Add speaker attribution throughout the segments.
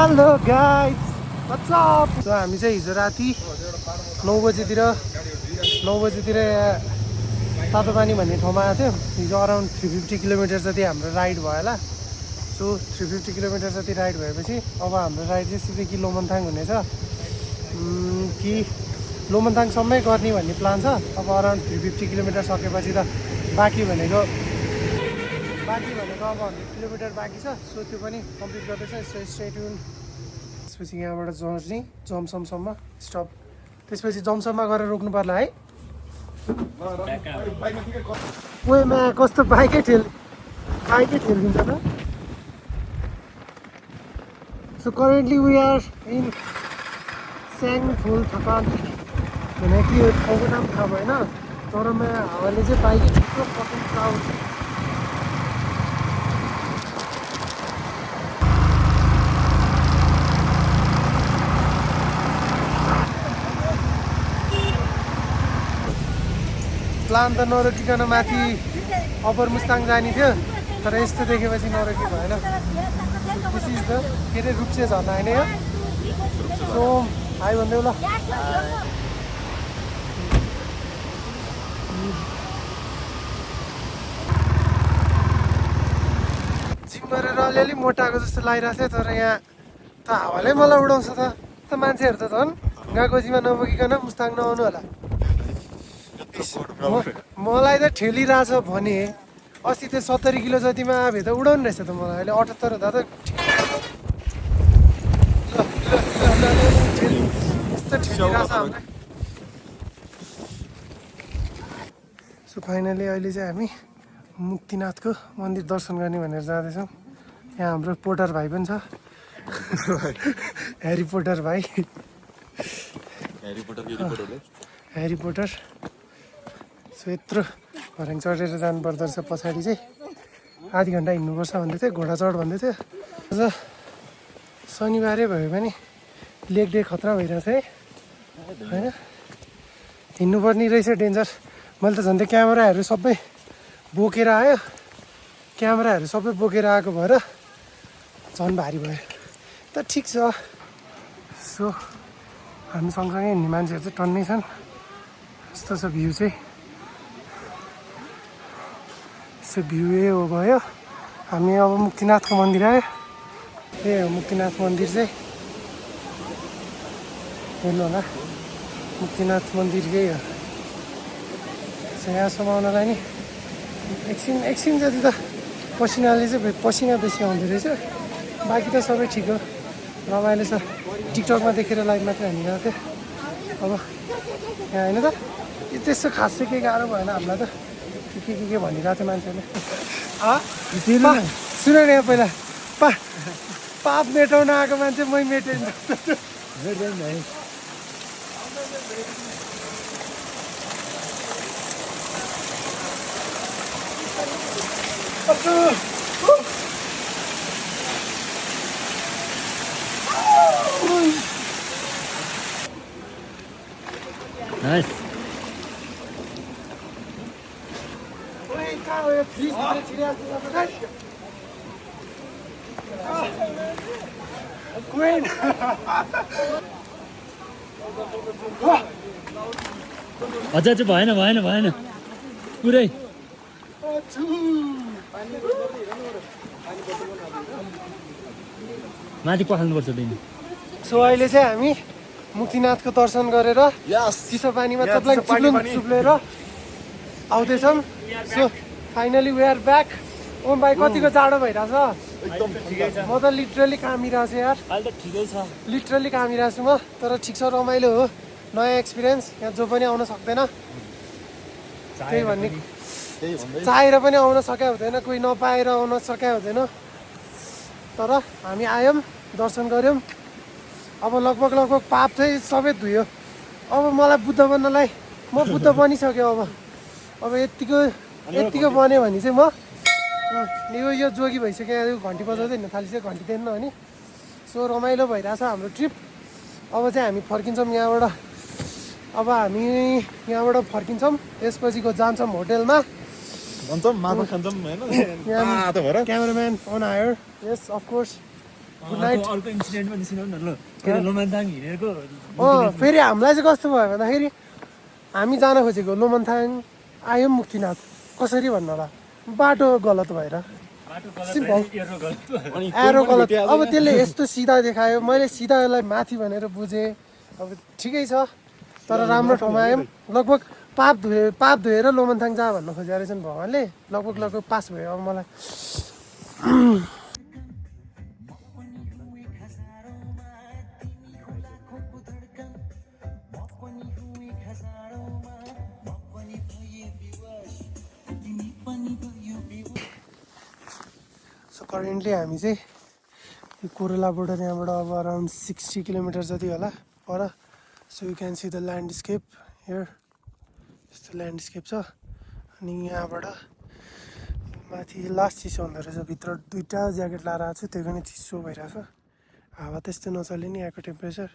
Speaker 1: Hello guys what's up so हामी चाहिँ हिजो राति 9 बजेतिर तातोपानी भन्ने ठाउँमा आएको थियौँ। हिजो अराउन्ड 350 किलोमिटर जति हाम्रो राइड भयो होला। सो 350 किलोमिटर जति राइड भएपछि अब हाम्रो राइड चाहिँ सिधै कि लोमन्थाङ हुनेछ कि लोमन्थाङसम्मै गर्ने भन्ने प्लान छ। अब अराउन्ड 350 किलोमिटर सकेपछि त बाँकी भनेको अब 100 किलोमिटर बाँकी छ। सो त्यो पनि कम्प्लिट गर्दैछ। So stay tune. त्यसपछि यहाँबाट जर्नी जमसमसम्म स्टप, त्यसपछि जमसममा गएर रोक्नु पर्ला है। ओएमा कस्तो बाइकै ठेलिन्छ त। So currently we are in Syangphul Thakali भने कि यो ठाउँको नाम थाहा भएन, तर हावाले चाहिँ बाइकै ठिक्क पक्कै क्राउड। प्लान त नरोकिकन माथि अप्पर मुस्ताङ जाने थियो, तर यस्तो देखेपछि नरोकी भएन। दिस इज द के अरे रुप्से झर्ना होइन यो। सो हाई भन्दै ल। जिम गरेर अलिअलि मोटाएको जस्तो लागिरहेको थियो, तर यहाँ त हावाले मलाई उडाउँछ त मान्छेहरू त झन् गागोजीमा नबोकिकन मुस्ताङ नआउनु होला। मलाई त ठेलिरहेछ भने अस्ति त 70 किलो जतिमा आए त उडाउनु रहेछ त मलाई। अहिले 78 हुँदा त यस्तो ठेलिरहेछ हामीलाई। सो फाइनली अहिले चाहिँ हामी मुक्तिनाथको मन्दिर दर्शन गर्ने भनेर जाँदैछौँ। यहाँ हाम्रो पोटर भाइ पनि छ, ह्यारी पोटर भाइ, ह्यारी पोटर। सो यत्रो भर्याङ चढेर जानुपर्दो रहेछ। पछाडि चाहिँ आधी घन्टा हिँड्नुपर्छ भन्दै थियो, घोडा चढ भन्दै थियो। अझ शनिबारै भयो भने लेग डे खतरा भइरहेछ है, होइन? हिँड्नुपर्ने रहेछ डेन्जर। मैले त झन्डै क्यामेराहरू सबै बोकेर आयो, क्यामेराहरू सबै बोकेर आएको भएर झन् भारी भयो। त ठिक छ। सो हामी सँगसँगै हिँड्ने मान्छेहरू चाहिँ टन्नै छन्। यस्तो छ भ्यू चाहिँ। सो भ्यू ए हो भयो। हामी अब मुक्तिनाथको मन्दिर आयो। ए हो मुक्तिनाथ मन्दिर चाहिँ, हेर्नु होला मुक्तिनाथ मन्दिर यही हो। सो यहाँसम्म आउनलाई नि एकछिन जति त पसिनाले चाहिँ पसिना बेसी आउँदो रहेछ। बाँकी त सबै ठिक हो, रमाइलो छ। टिकटकमा देखेर लाइभ मात्रै हानिरहेको थियो। अब यहाँ होइन त त्यस्तो खास चाहिँ केही गाह्रो भएन हामीलाई त। के भनिरहेको थियो मान्छेहरूले। सुन न यहाँ पहिला पाप मेटाउन आएको मान्छे मै मेटाइन्छ।
Speaker 2: Nice. अझ भएन पुरै माथि पखाल्नुपर्छ तिमी।
Speaker 1: सो अहिले चाहिँ हामी मुक्तिनाथको दर्शन गरेर चिसो पानीमा चुप्लेर आउँदैछौँ। So finally we are back. Om भाइ कतिको जाडो भइरहेछ? म त लिटरली कामिरहेको छु यार। लिटरली कामिरहेको छु म, तर ठिक छ, रमाइलो हो, नयाँ एक्सपिरियन्स। यहाँ जो पनि आउन सक्दैन, त्यही भन्ने चाहेर पनि आउन सके हुँदैन, कोही नपाएर आउन सके हुँदैन। तर हामी आयौँ, दर्शन गऱ्यौँ। अब लगभग पाप चाहिँ सबै धुयो। अब मलाई बुद्ध बन्नलाई म बुद्ध बनिसक्यो। अब यत्तिको बन्यो भने चाहिँ म यो जोगी भइसक्यो। घन्टी बजाउँदै हिँड्न थालिसक्यो, घन्टी दिएन अनि। सो रमाइलो भइरहेछ हाम्रो ट्रिप। अब चाहिँ हामी फर्किन्छौँ यहाँबाट। अब हामी यहाँबाट फर्किन्छौँ, त्यसपछिको जान्छौँ होटेलमा।
Speaker 3: भन्छौँ माछा खान्छौँ होइन
Speaker 1: cameraman on hire. Yes of course good night
Speaker 2: अर्को इन्सिडेन्ट पनि सुनाउ न ल लोमान्ताङ हिँडेको
Speaker 1: फेरि हामीलाई चाहिँ कस्तो भयो भन्दाखेरि हामी जान खोजेको लोमन्थाङ आयो मुक्तिनाथ कसरी भन्नु होला बाटो गलत भएर सिम्पल एरो गलत अब त्यसले यस्तो सिधा देखायो मैले सिधालाई माथि भनेर बुझेँ अब ठिकै छ तर राम्रो ठाउँमा आयौँ लगभग पाप धोएर लोमन्थाङ जा भन्न खोजेको रहेछन् भगवान्ले लगभग पास भयो अब मलाई सो करेन्टली हामी चाहिँ यो कोरेलाबाट यहाँबाट अब अराउन्ड 60 किलोमिटर जति होला पर so you can see the landscape here यस्तो ल्यान्डस्केप छ अनि यहाँबाट माथि लास्ट चिसो हुँदो रहेछ भित्र दुईवटा ज्याकेट लाएर आएको छु त्यो पनि चिसो भइरहेछ हावा त्यस्तो नचल्यो नि यहाँको temperature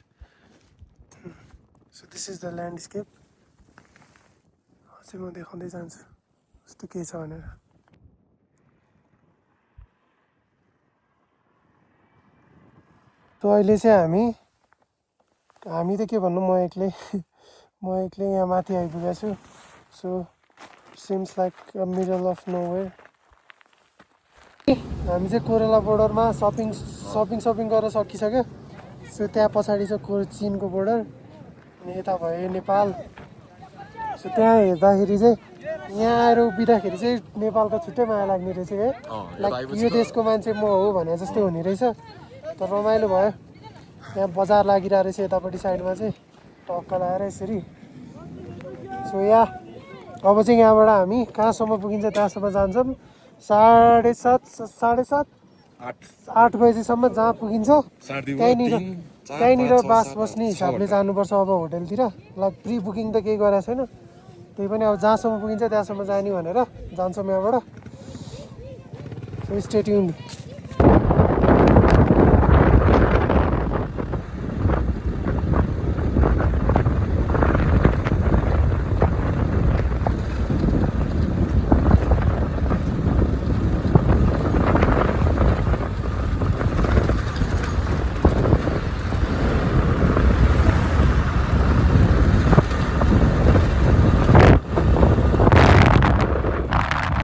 Speaker 1: so this is the landscape चाहिँ म देखाउँदै जान्छु कस्तो के छ भनेर त अहिले चाहिँ हामी त के भन्नु म एक्लै यहाँ माथि आइपुगेको छु so seems like middle of nowhere हामी चाहिँ कोरेला बोर्डरमा सपिङ गरेर सकिसक्यो सो त्यहाँ पछाडि छ चिनको बोर्डर अनि यता भयो नेपाल सो त्यहाँ हेर्दाखेरि चाहिँ यहाँ आएर उभिँदाखेरि चाहिँ नेपालको छुट्टै माया लाग्ने रहेछ है लाइक यो देशको मान्छे म हो भने जस्तै हुने रहेछ तर रमाइलो भयो यहाँ बजार लागिरहेको रहेछ यतापट्टि साइडमा चाहिँ टक्क लगाएर यसरी सो अब चाहिँ यहाँबाट हामी कहाँसम्म पुगिन्छ त्यहाँसम्म जान्छौँ 7:30 बजीसम्म जहाँ पुगिन्छ त्यहीँनिर बास बस्ने हिसाबले जानुपर्छ अब होटेलतिर लाइक प्रि बुकिङ त केही गरेको छैन त्यही पनि अब जहाँसम्म पुगिन्छ त्यहाँसम्म जाने भनेर जान्छौँ यहाँबाट सो स्टे ट्युन्ड